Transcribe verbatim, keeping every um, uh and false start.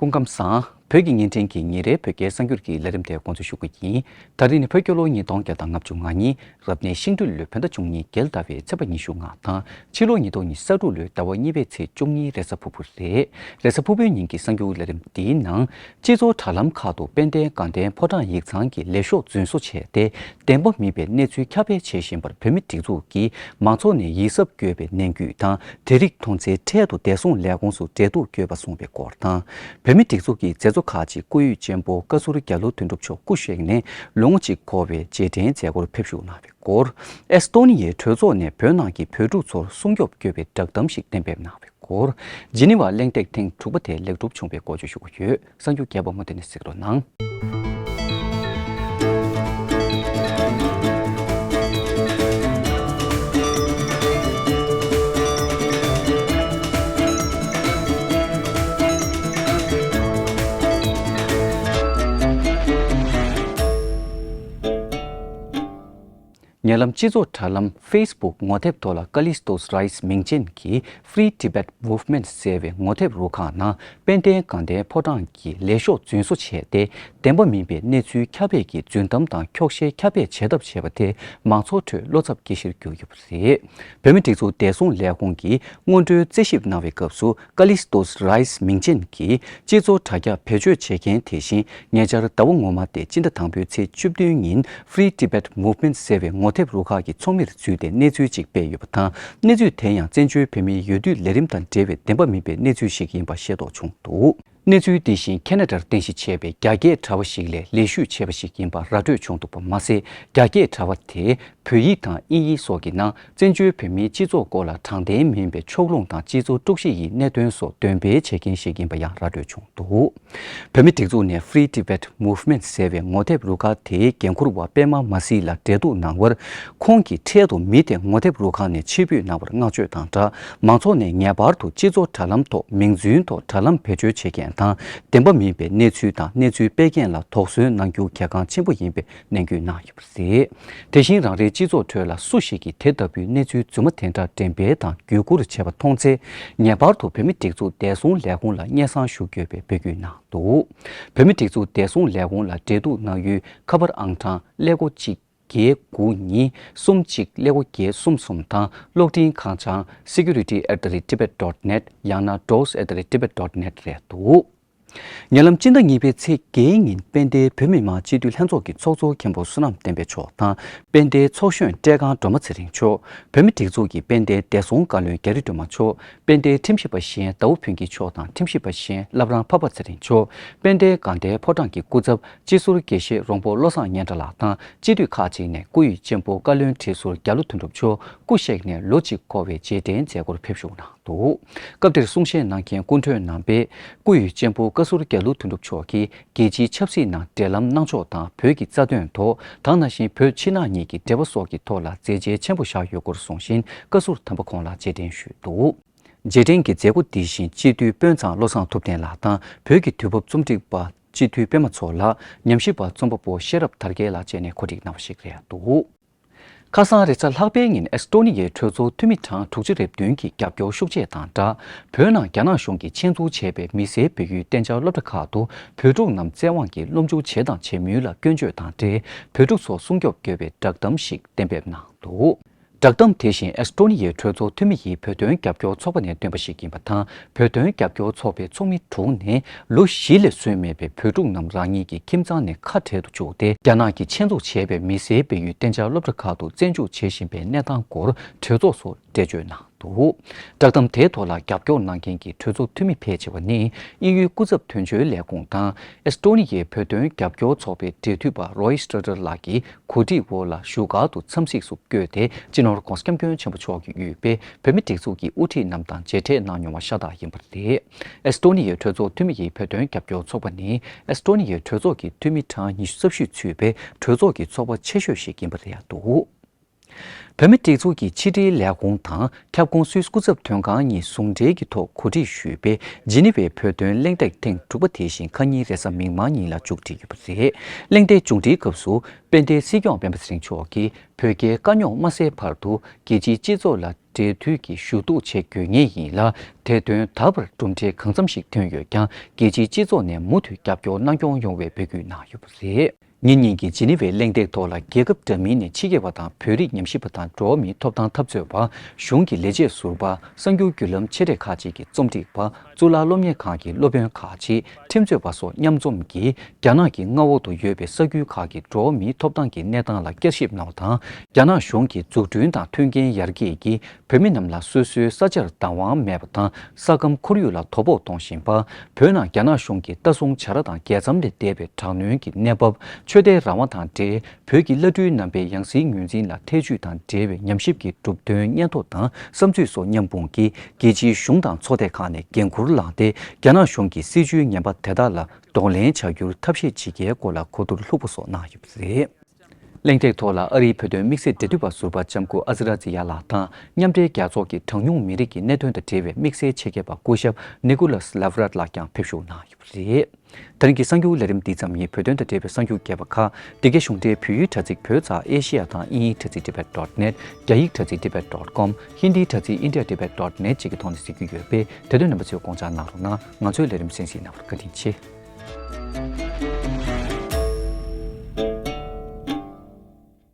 སྐུ་ཁམས་བཟང་། བོད་ཀྱི་བརྙན་འཕྲིན་གྱི་ཉིན་རེའི་བོད་སྐད་གསར་འགྱུར་གྱི་ལས་རིམ་དེ་འགོ་འཛུགས་ཞུ་གི་ཡིན། ད་རིང་ནི་བོད་རྒྱལ་ལོ་ཉིས་སྟོང་བརྒྱ་དང་ལྔ་བཅུ་ང་གཉིས། རབ་གནས་ཤིང་སྦྲུལ་ལོའི་བོད་ཟླ་བཅུ་གཉིས་རྒྱལ་ཟླ་བའི་ཚེས་པ་ཉི་ཤུ་ལྔ་དང་། ཕྱི་ལོ་ཉིས་སྟོང་ཉི་ཤུ་རྩ་དྲུག་ལོའི་ཟླ་བ་གཉིས་པའི་ཚེས་བཅུ་གཉིས་རེས་གཟའ་ཕུར་བུ་རེད། རེས་གཟའ་ཕུར་བུའི་ཉིན་གྱི་གསར་འགྱུར་ལས་རིམ་འདིའི་ནང་། སྤྱི་ཚོགས་དྲ་ལམ་ཁག་ཏུ་དཔལ་ལྡན་དགའ་ལྡན་ཕོ་བྲང་ཡིག་ཚང་གི་ལས་ཤོག་རྫུན་བཟོ་བྱས་ཏེ། བདེན་པ་མིན་པའི་གནས་ཚུལ་ཁྱབ་སྤེལ་བྱེད་བཞིན་པར་བོད་མིའི་སྒྲིག་འཛུགས་ཀྱིས་མང་ཚོགས་ནས་ཡིད་གཟབ་དགོས་པའི་ནན་སྐུལ་དང་། དེ་རིགས་མཐོང་ཚེ་འཕྲལ་དུ་བདེ་སྲུང་ལས་ཁུངས་སུ་འབྲེལ་གཏུག་དགོས་པ་གསུངས་པའི་སྐོར་དང་། བོད་མིའི་སྒྲིག་འཛུགས་ཀྱི་མཛད་གཙོ་ཁག་ཅིག་སྐུ་ཡོད་ཅན་པོ་བཀའ་ཟུར་རྒྱ་ལོ་དོན་གྲུབ་མཆོག་སྐུ་གཤེགས་ནས་ལོ་ངོ་གཅིག་འཁོར་བའི་རྗེས་དྲན་མཛད་སྒོར་ཕེབས་ཞུགས་གནང་བའི་སྐོར། ཨེས་ཏོ་ནི་ཡའི་གྲོས་ཚོགས་ནས་བོད་ནང་གི་བོད་ཕྲུག་ཚོར་སྲུང་སྐྱོབ་དགོས་པའི་བསྒྲགས་གཏམ་ཞིག་གཏན་འབེབས་གནང་བའི་སྐོར། ཇི་ནི་ཝ་གླེང་སྟེགས་ཐེངས་དྲུག་པ་དེ་ལེགས་གྲུབ་བྱུང་བའི་སྐོར་བརྗོད་ཞུ་གི་ཡོད། གསར་འགྱུར་རྒྱས་པ་མུ་མཐུད་ནས་གཟིགས་རོགས་གནང་། ཉེ་ལམ་སྤྱི་ཚོགས་དྲ་ལམ་Facebook ངོ་དེབ་ཐོག་ལ་Kallistos Rise མིང་ཅན་གྱི་Free Tibet Movement ཟེར་བའི་ངོ་དེབ་རུ་ཁག་ནང་དཔལ་ལྡན་དགའ་ལྡན་ཕོ་བྲང་གི་ལས་ཤོག་རྫུན་བཟོ་བྱས་ཏེ། བདེན་པ་མིན་པའི་གནས་ཚུལ་ཁྱབ་སྤེལ་གྱིས་རྫུན་གཏམ་དང་འཁྱོག་བཤད་ཁྱབ་སྤེལ་བྱེད་ཐབས་བྱས་པ་དེ་མང་ཚོགས་ཁྲོད་བློ་འཚབ་སྐྱེ་གཞིར་གྱུར་ཡོད་པ་རེད། བོད་མིའི་སྒྲིག་འཛུགས་བདེ་སྲུང་ལས་ཁུངས་ཀྱིས་སྔོན་འགྲོའི་རྩད་ཞིབ་གནང་བའི་སྐབས་སུ། Kallistos Rise མིང་ཅན་གྱི་སྤྱི་ཚོགས་དྲ་རྒྱ་བེད་སྤྱོད་བྱེད་མཁན་དེ་བཞིན། ཉེ་ཆར་ཟླ་བ་སྔོན་མ་སྟེ་སྤྱི་ཟླ་དང་པོའི་ཚེས་བཅུ་བདུན་ཉིན་Free Tibet Movement ཟེར་བའི་ངོ་དེབ་རུ་ཁག་གི་ཚོགས་མིར་ཚུད་དེ་གནས་ཚུལ་ཅིག་སྤེལ་ཡོད་པ་དང་། གནས་ཚུལ་དེ་ཡང་བཙན་བྱོལ་བོད་མིའི་འོས་བསྡུ་ལས་རིམ་དང་འབྲེལ་བའི་བདེན་པ་མིན་པའི་གནས་ཚུལ་ཞིག་ཡིན་པ་ཤེས་རྟོགས་བྱུང་འདུག། གནས་ཚུལ་འདི་བཞིན་ཁེ་ན་ཌར་རྟེན་གཞི་བྱས་པའི་རྒྱ་སྐད་དྲ་བ་ཞིག་ལས་ལེགས་བཤུས་བྱས་པ་ཞིག་ཡིན་པ་ར་སྤྲོད་བྱུང་འདུག་པ་མ་ཟད། རྒྱ་སྐད་དྲ་བ་དེ་བོད་ཡིག་དང་དབྱིན་ཡིག་སོགས་ཀྱི་ནང་བཙན་བྱོལ་བོད་མིའི་སྤྱི་ཚོགས་སྐོར་ལ་དྲང་བདེན་མིན་པའི་ཕྱོགས་ལྷུང་དང་སྤྱི་ཚོགས་དཀྲུག་ཤིང་ཡི་གནད་དོན་སོགས་འདོན་སྤེལ་བྱེད་མཁན་ཞིག་ཡིན་པ་ཡང་ར་སྤྲོད་བྱུང་འདུག། བོད་མིའི་སྒྲིག་འཛུགས་ནས་Free Tibet Movement ཟེར་བའི་ངོ་དེབ་རུ་ཁག་དེའི་འགན་འཁུར་བ་པད་མ་མ་སི་ལ་འབྲེལ་གཏུག་གནང་བར། ཁོང་གིས་འཕྲལ་དུ་མི་དེ་ངོ་དེབ་རུ་ཁག་ནས་ཕྱིར་འབུད་གནང་བར་བསྔགས་བརྗོད་དང་སྦྲགས། མང་ཚོགས་ནས་ངེས་པར་དུ་སྤྱི་ཚོགས་དྲ་ལམ་ཐོག་མིང་རྫུན་ཐོག་དྲ་ལམ་བེད་སྤྱོད་བྱེད་མཁན་དང་། བདེན་པ་མིན་པའི་གནས་ཚུལ་དང་གནས་ཚུལ་སྤེལ་མཁན་ལ་དོགས་ཟོན་གནང་རྒྱུ་གལ་འགངས་ཆེན་པོ་ཡིན་པའི་ནན་སྐུལ་གནང་ཡོད་པ་རེད། དེ་བཞིན་རང་རེའི་སྤྱི་ཚོགས་ཁྲོད་ལ་སུ་ཞིག་གིས་དེ་ལྟ་བུའི་གནས་ཚུལ་རྫུན་མ་དེ་འདྲ་འགྲེམས་སྤེལ་དང་བརྒྱུད་བསྐུར་བྱས་པ་མཐོང་ཚེ། ངེས་པར་དུ་བོད་མིའི་སྒྲིག་འཛུགས་བདེ་སྲུང་ལས་ཁུངས་ལ་སྙན་སེང་ཞུ་དགོས་པའི་འབོད་སྐུལ་གནང་འདུག། བོད་མིའི་སྒྲིག་འཛུགས་བདེ་སྲུང་ལས་ཁུངས་ལ་འབྲེལ་གཏུག་གནང་ཡུལ་ཁ་པར་ཨང་གྲངས་ཀླད་ཀོར་གཅིག་བརྒྱད་དགུ་གཉིས་གསུམ་གཅིག་ཀླད་ཀོར་བརྒྱད་གསུམ་གསུམ་དང་གློག་འཕྲིན་ཁ་བྱང་security at the rate tibet dot net ཡང་ན dos at the rate tibet dot net རེད་འདུག། ཉེ་ལམ་སྤྱི་ཟླ་གཉིས་པའི་ཚེས་བརྒྱད་ཉིན་དཔལ་ལྡན་བོད་མི་མང་སྤྱི་འཐུས་ལྷན་ཚོགས་ཀྱི་ཚོགས་གཙོ་མཁན་པོ་བསོད་ནམས་བསྟན་འཕེལ་མཆོག་དང་། དཔལ་ལྡན་ཚོགས་གཞོན་བཀྲས་ཁང་སྒྲོལ་མ་ཚེ་རིང་མཆོག། བོད་མིའི་སྒྲིག་འཛུགས་ཀྱི་དཔལ་ལྡན་བདེ་སྲུང་བཀའ་བློན་རྒྱ་རི་སྒྲོལ་མ་མཆོག། དཔལ་ལྡན་ཁྲིམས་ཞིབ་པ་གཞན་ཟླ་བ་ཕུན་སྐྱིད་མཆོག་དང་། ཁྲིམས་ཞིབ་པ་གཞན་བླ་བྲང་འཕགས་པ་ཚེ་རིང་མཆོག། དཔལ་ལྡན་དགའ་ལྡན་ཕོ་བྲང་གི་སྐུ་ཚབ་སྤྱི་ཟུར་དགེ་བཤེས་རོང་པོ་བློ་བཟང་སྙན་གྲགས་ལགས་དང་། སྤྱི་འཐུས་ཁག་ཅིག་ནས་སྐུ་ཡི་གཅེན་པོ་བཀའ་བློན་ཁྲི་ཟུར་རྒྱ་ལོ་དོན་གྲུབ་མཆོག་སྐུ་གཤེགས་ནས་ལོ་གཅིག་འཁོར་བའི་རྗེས་དྲན་མཛད་སྒོར་ཕེབས་ཞུགས་གནང་འདུག། སྐབས་དེར་གསུང་བཤད་གནང་མཁན་སྐུ་མགྲོན་རྣམ་པས། སྐུ་ཡི་གཅེན་པོ་བཀའ་ཟུར་རྒྱ་ལོ་དོན་གྲུབ་མཆོག་གིས་རྒྱལ་སྤྱིའི་ཆབ་སྲིད་ནང་འབྲེལ་ལམ་གནང་ཕྱོགས་དང་བོད་ཀྱི་རྩ་དོན་ཐོག་དང་། ནང་བཞིན་བོད་ཕྱི་ནང་གཉིས་ཀྱི་འབྲེལ་བ་སོགས་ཀྱི་ཐོག་ལ་མཛད་རྗེས་ཆེན་པོ་བཞག་ཡོད་སྐོར་གསུངས་ཤིང་། བཀའ་ཟུར་དམ་པ་ཁོང་ལ་རྗེས་དྲན་ཞུས་འདུག། རྗེས་དྲན་གྱི་མཛད་སྒོ་འདི་བཞིན་སྤྱི་འཐུས་དཔོན་ཚང་བློ་བཟང་ཐུབ་བསྟན་ལགས་དང་། བོད་ཀྱི་དུས་བབ་རྩོམ་སྒྲིག་པ་སྤྱི་འཐུས་པད་མ་མཚོ་ལགས། ཉམས་ཞིབ་པ་རྩོམ་པ་པོ་ཤེས་རབ་དར་རྒྱས་ལགས་བཅས་ནས་གོ་སྒྲིག་གནང་བ་ཞིག་རེད་འདུག། ཁ་སང་རེས་གཟའ་ལྷག་པའི་ཉིན་ཨེས་ཏོ་ནི་ཡའི་གྲོས་ཚོགས་འཐུས་མི་གྲངས་དྲུག་ཅུ་རེ་བདུན་གྱི་རྒྱབ་སྐྱོར་ཤུགས་ཆེ་དང་སྦྲགས། བོད་ནང་རྒྱ་ནག་གཞུང་གིས་ཆེད་འཛུགས་བྱས་པའི་མི་སེར་བོད་ཡུལ་གཏན་འཇགས་སློབ་གྲྭ་ཁག་ཏུ་བོད་ཕྲུག་རྣམས་བཙན་དབང་གིས་སློབ་འཇུག་བྱེད་དང་བྱེད་མུས་ལ་སྐྱོན་བརྗོད་དང་འབྲེལ། བོད་ཕྲུག་ཚོ་སྲུང་སྐྱོབ་དགོས་པའི་བསྒྲགས་གཏམ་ཞིག་གཏན་འབེབས་གནང་འདུག། བསྒྲགས་གཏམ་དེ་བཞིན་ཨེས་ཏོ་ནི་ཡའི་གྲོས་ཚོགས་འཐུས་མི་ཡིས་བོད་དོན་རྒྱབ་སྐྱོར་ཚོགས་པ་ནས་བཏོན་པ་ཞིག་ཡིན་པ་དང་། བོད་དོན་རྒྱབ་སྐྱོར་ཚོགས་པའི་ཚོགས་མི་དྲུག་ནས་ལོ་བཞི་ལས་སོན་མེད་པའི་བོད་ཕྲུག་རྣམས་རང་ཉིད་ཀྱི་ཁྱིམ་ཚང་ནས་ཁ་བྲལ་དུ་བཅུག་སྟེ། རྒྱ་ནག་གིས་ཆེད་འཛུགས་བྱས་པའི་མི་སེར་སྤེལ་ཡུལ་གཏན་འཇགས་སློབ་གྲྭ་ཁག་ཏུ་བཙན་འཇུག་བྱེད་བཞིན་པའི་གནས་སྟངས་སྐོར་གྲོས་ཚོགས་སུ་འགྲེལ་བརྗོད་གནང་འདུག། བསྒྲགས་གཏམ་དེའི་ཐོག་ལ་རྒྱབ་སྐྱོར་གནང་མཁན་གྱི་གྲོས་ཚོགས་འཐུས་མི་ཕལ་ཆེ་བ་ནི། དབྱིན་ཡུལ་སྐུ་ཚབ་དོན་གཅོད་ལས་ཁུངས་དང་། ཨེས་ཏོ་ནི་ཡའི་བོད་དོན་རྒྱབ་སྐྱོར་ཚོགས་པའི་འབྲེལ་མཐུད་པ་རོའི་སྟྲ་ཏར་ལགས་ཀྱིས་གོ་སྒྲིག་འོག་ལ་བཞུགས་སྒར་དུ་འཚམས་གཟིགས་སུ་བསྐྱོད་དེ། སྤྱི་ནོར་༧གོང་ས་༧སྐྱབས་མགོན་ཆེན་པོ་མཆོག་གིས་དབུས་པའི་བོད་མིའི་སྒྲིག་འཛུགས་ཀྱི་དབུ་ཁྲིད་རྣམས་དང་མཇལ་འཕྲད་གནང་མྱོང་བ་ཤ་སྟག་ཡིན་པ་རེད། ཨེས་ཏོ་ནི་ཡའི་གྲོས་ཚོགས་འཐུས་མི་ཡིས་བོད་དོན་རྒྱབ་སྐྱོར་ཚོགས་པ་ནི། ཨེས་ཏོ་ནི་ཡའི་གྲོས་ཚོགས་ཀྱི་འཐུས་མི་གྲངས་ཉི་ཤུ་རྩ་བཞི་ཚུད་པའི་གྲོས་ཚོགས་ཀྱི་ཚོགས་པ་ཆེ་ཤོས་ཤིག་ཡིན་པ་རེད་འདུག། བོད་མིའི་སྒྲིག་འཛུགས་ཀྱི་ཕྱི་དྲིལ་ལས་ཁུངས་དང་ཁྱབ་ཁོངས་སུད་སྐུ་ཚབ་དོན་ཁང་གཉིས་ཟུང་འབྲེལ་གྱི་ཐོག་གོ་སྒྲིག་ཞུས་པའི་ཇི་ནི་ཝའི་བོད་དོན་གླེང་སྟེགས་ཐེངས་དྲུག་པ་དེ་བཞིན་ཁ་ཉིན་རེས་གཟའ་མིག་དམར་ཉིན་ལ་མཇུག་སྒྲིལ་ཡོད་པ་རེད། གླེང་སྟེགས་མཇུག་སྒྲིལ་སྐབས་སུ་དཔལ་ལྡན་སྲིད་སྐྱོང་སྤེན་པ་ཚེ་རིང་མཆོག་གིས་བོད་རྒྱའི་དཀའ་རྙོག་མ་སེལ་བར་དུ་རྒྱལ་སྤྱིའི་སྤྱི་ཚོགས་ལ་འབྲེལ་མཐུད་ཀྱིས་ཞུ་གཏུག་བྱེད་དགོས་ངེས་ཡིན་ལ། དེ་དོན་ད་བར་གྲུབ་འབྲས་གང་འཚམ་ཞིག་ཐོན་ཡོད་ཀྱང་རྒྱལ་སྤྱིའི་སྤྱི་ཚོགས་ནས་མུ་མཐུད་རྒྱབ་སྐྱོར་གནང་སྐྱོང་ཡོང་བའི་འབོད་སྐུལ་གནང་ཡོད་པ་རེད། ཉིན་གཉིས་ཀྱི་ཇི་ནི་ཝའི་གླེང་སྟེགས་ཐོག་ལ་རྒྱལ་ཁབ་འདྲ་མིན་ནས་ཕྱི་རྒྱལ་བ་དང་བོད་རིགས་ཉམས་ཞིབ་པ་དང་འགྲོ་བ་མིའི་ཐོབ་ཐང་འཐབ་རྩོད་པ། གཞུང་གི་ལས་བྱེད་ཟུར་པ། གསར་འགྱུར་བརྒྱུད་ལམ་ཆེ་གྲས་ཁག་ཅིག་གི་རྩོམ་སྒྲིག་པ། གཙུག་ལག་སློབ་གཉེར་ཁང་གི་སློབ་དཔོན་ཁག་ཅིག་ཁྲིམས་རྩོད་པ་སོགས་མཉམ་འཛོམས་ཀྱིས་རྒྱ་ནག་གི་མངའ་འོག་ཏུ་ཡོད་པའི་ས་ཁུལ་ཁག་གི་འགྲོ་བ་མིའི་ཐོབ་ཐང་གི་གནས་སྟངས་ལ་བསྐྱར་ཞིབ་གནང་བ་དང་། རྒྱ་ནག་གཞུང་གི་འཛུགས་སྐྲུན་དང་མཐུན་རྐྱེན་ཡར་རྒྱས་ཀྱིས་བོད་མི་རྣམས་ལ་སོ་སོའི་ས་ཆར་བདག་དབང་མེད་པ་དང་ས་ཁམས་ཁོར་ཡུག་ལ་དོ་ཕོག་གཏོང་བཞིན་པ། བོད་ནང་རྒྱ་ནག་གཞུང་གི་ལྟ་སྲུང་བྱ་ར་དང་རྒྱལ་མཚམས་ལས་འདས་པའི་དྲག་གནོན་གྱི་གནས་བབ། ཆོས་དད་རང་དབང་དང་འབྲེལ་བོད་ཀྱི་བླ་སྤྲུལ་རྣམ་པའི་ཡང་སྲིད་ངོས་འཛིན་ལ་ཐེ་ཇུས་དང་འབྲེལ་བའི་ཉམས་ཞིབ་ཀྱི་གྲུབ་དོན་སྙན་ཐོ་དང་བསམ་ཚུལ་སོགས་མཉམ་སྤུངས་ཀྱིས་རྒྱལ་སྤྱིའི་གཞུང་དང་ཚོགས་སྡེ་ཁག་ནས་འགན་འཁུར་བླངས་ཏེ་རྒྱ་ནག་གཞུང་གི་སྲིད་བྱུས་ངན་པ་དེ་དག་ལ་གདོང་ལེན་བྱ་རྒྱུར་ཐབས་ཤེས་བྱེད་རྒྱུའི་སྐོར་ལ་གོ་བསྡུར་ལྷུག་པོ་སོགས་གནང་ཡོད་པ་རེད། གླེང་སྟེགས་ཐོག་ལ་ཨ་རིའི་བོད་དོན་དམིགས་བསལ་འབྲེལ་མཐུད་པ་ཟུར་པ་ལྕམ་སྐུ་ཨ་ཛི་ར་ཛི་ཡ་ལགས་དང་མཉམ་འབྲེལ་རྒྱལ་ཚོགས་ཀྱི་གྲངས་ཉུང་མི་རིགས་ཀྱི་གནད་དོན་དང་འབྲེལ་བའི་དམིགས་བསལ་ཆེད་མཁས་པ་སྐུ་ཞབས་ནི་ཀོ་ལ་སི་ལེ་ཝ་རད་ལགས་ཀྱང་ཕེབས་ཞུགས་གནང་ཡོད་པ་རེད། ད་རིང་གི་གསར་འགྱུར་ལས་རིམ་འདི་ཙམ་ཡིན། བོད་དོན་དང་འབྲེལ་བའི་གསར་འགྱུར་རྒྱས་པ་ཁག་འདི་གའི་གཞུང་འབྲེལ་བོད་ཡིག་དྲ་ཚིགས་བོད་ཙ་ཨེ་ཤེ་ཡ་དང་དབྱིན་ཡིག་དྲ་ཚིགས་ཌི་བྷེཊ་ཌོཊ་ནེཊ། རྒྱ་ཡིག་དྲ་ཚིགས་ཌི་བྷེཊ་ཌོཊ་ཀོམ། ཧིན་དིའི་དྲ་ཚིགས་ཨིན་ཌི་ཡ་ཌི་བྷེཊ་ཌོཊ་ནེཊ་བཅས་ཀྱི་ཐོག་ནས་གཟིགས་རྒྱུ་ཡོད་པས་དེ་དོན་རྣམ་པ་ཚོས་དགོངས་འཇགས་གནང་རོགས་གནང་། ང་ཚོའི་ལས་རིམ་གསན་གཟིགས་གནང་བར་བཀའ་དྲིན་ཆེ།